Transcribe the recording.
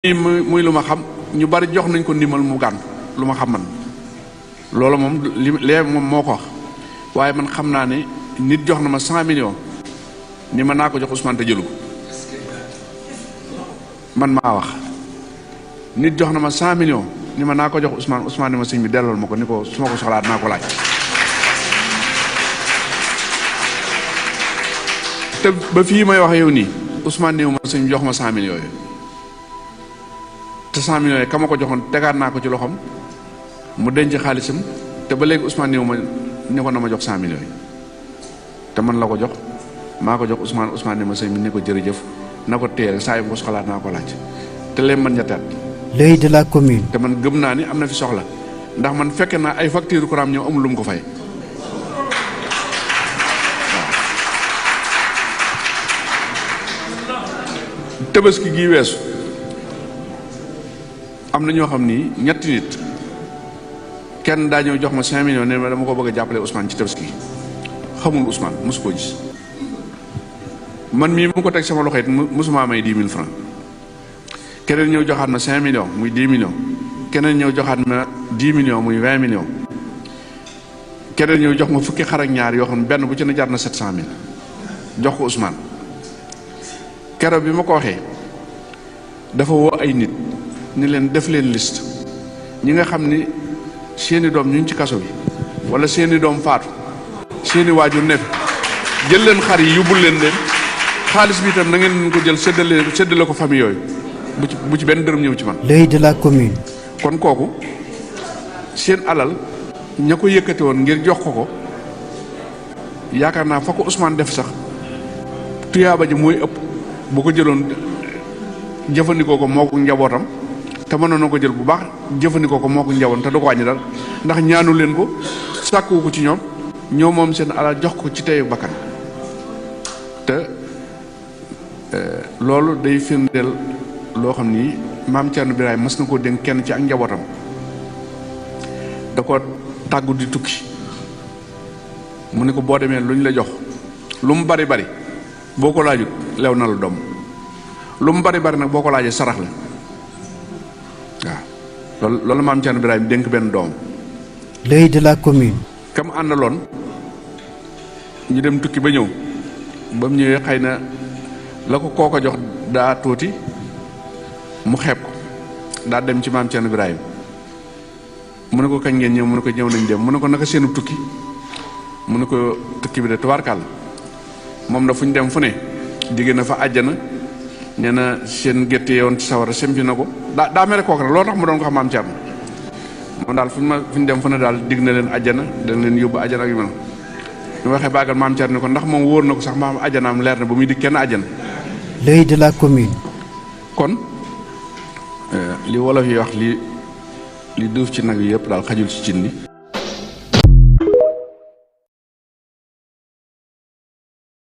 muy lu ma xam ñu bari jox nañ ko ndimal mu gàntu lu ma xam man loolu moom lee moom moo ko wax waaye man xam naa ne nit jox na ma 100 millions ni ma naa ko jox Ousmane te jëlu ko man maa wax nit jox na ma 100 millions ni ma naa ko jox Ousmane ni ma sëñ bi dellool ma ko ni ko su ma ko soxlaat naa ko laaj te ba fii may wax yow nii Ousmane néew ma sëñ bi jox ma 100 millions yooyu te 100 millions yi ka ma ko joxoon tegaat naa ko ci loxoom mu denc xaalisam te ba léegi Ousmane néew ma ni ko na ma jox 100 millions yi te man la ko jox maa ko jox Ousmane ni ma sëñ bi ni ko jërëjëf na ko téere saa yu ko soxlaat naa ko laaj te leen man ñetteet l'œil de la commune. te man gëm naa ni am na fi soxla ndax man fekke naa ay facture courant ñoom amul lu mu ko fay Tabaski gii weesu am na ñoo xam ni ñetti nit kenn daa ñëw jox ma 5 millions ne ma dama ko bëgg a jàppale Ousmane ci Tabaski xamul Ousmane mosu koo gis man mii mu ko teg sama loxo it mosuma may 10 000 francs keneen ñëw joxaat ma 5 millions muy 10 millions keneen ñëw joxaat ma 10 millions muy 20 millions keneen ñëw jox ma fukki xar ak ñaar yoo xam ne benn bu ci ne jar na 700 000 jox ko Ousmane keroog bi ma ko waxee dafa woo ay nit ni leen def leen liste ñi nga xam ni seeni doom ñu ngi ci kaso bi wala seeni doom faatu seeni waajur ne jël leen xar yi yóbbul leen xaalis bi itam na ngeen ko jël séddale ko famille yooyu bu ci benn dërëm ñëw ci man. l'œil de la commune. kon kooku seen alal ña ko yëkkati woon ngir jox ko yaakaar naa fa ko Ousmane def sax tuyaaba ji mooy ëpp bu ko jëloon jëfandikoo ko moo ko njabootam te mënoon na ko jël bu baax jëfandikoo ko moo ko njabootam te du ko wàññi dara ndax ñaanu leen ko sàkku ko ci ñoom moom seen alal jox ko ci teyu bakkan te loolu day firndeel loo xam ni maam Thierno Birahim mas na koo dénk kenn ci ak njabootam da ko tàggu di tukki mu ne ko boo demee lu ñu la jox lu mu bari bari boo ko laajut lew na la doom lu mu bari bari nag boo ko laajee sarax la waaw loolu maam Thierno Birahim dénk benn doom. l'œil de la commune. kam àndaloon ñu dem tukki ba ñëw ba mu ñëwee xëy na la ko koo ko jox daa tuuti mu xeeb ko daa dem ci maam Thierno Birahim mu ne ko kañ ngeen ñëw mu ne ko ñëw nañ dem mu ne ko naka seenu tukki mu ne ko tukki bi de tubaarkàlla moom na fu ñu dem fu ne digg na fa àjjana nee na seen gétt yoon ci sawara sempi na ko daa mere kooku nag loolu tax mu doon ko xam maam Thierno moom daal fu ñu dem fu ne daal digg na leen àjjana dana leen yóbbu àjjana ak yu mel ñu waxee baagal maam Thierno ne ko ndax moom wóor na ko sax maam àjjanaam leer na ba muy dig kenn àjjana. l'œil de la commune. kon li wolof yi wax li duuf ci nag yi yëpp daal xajul ci cin li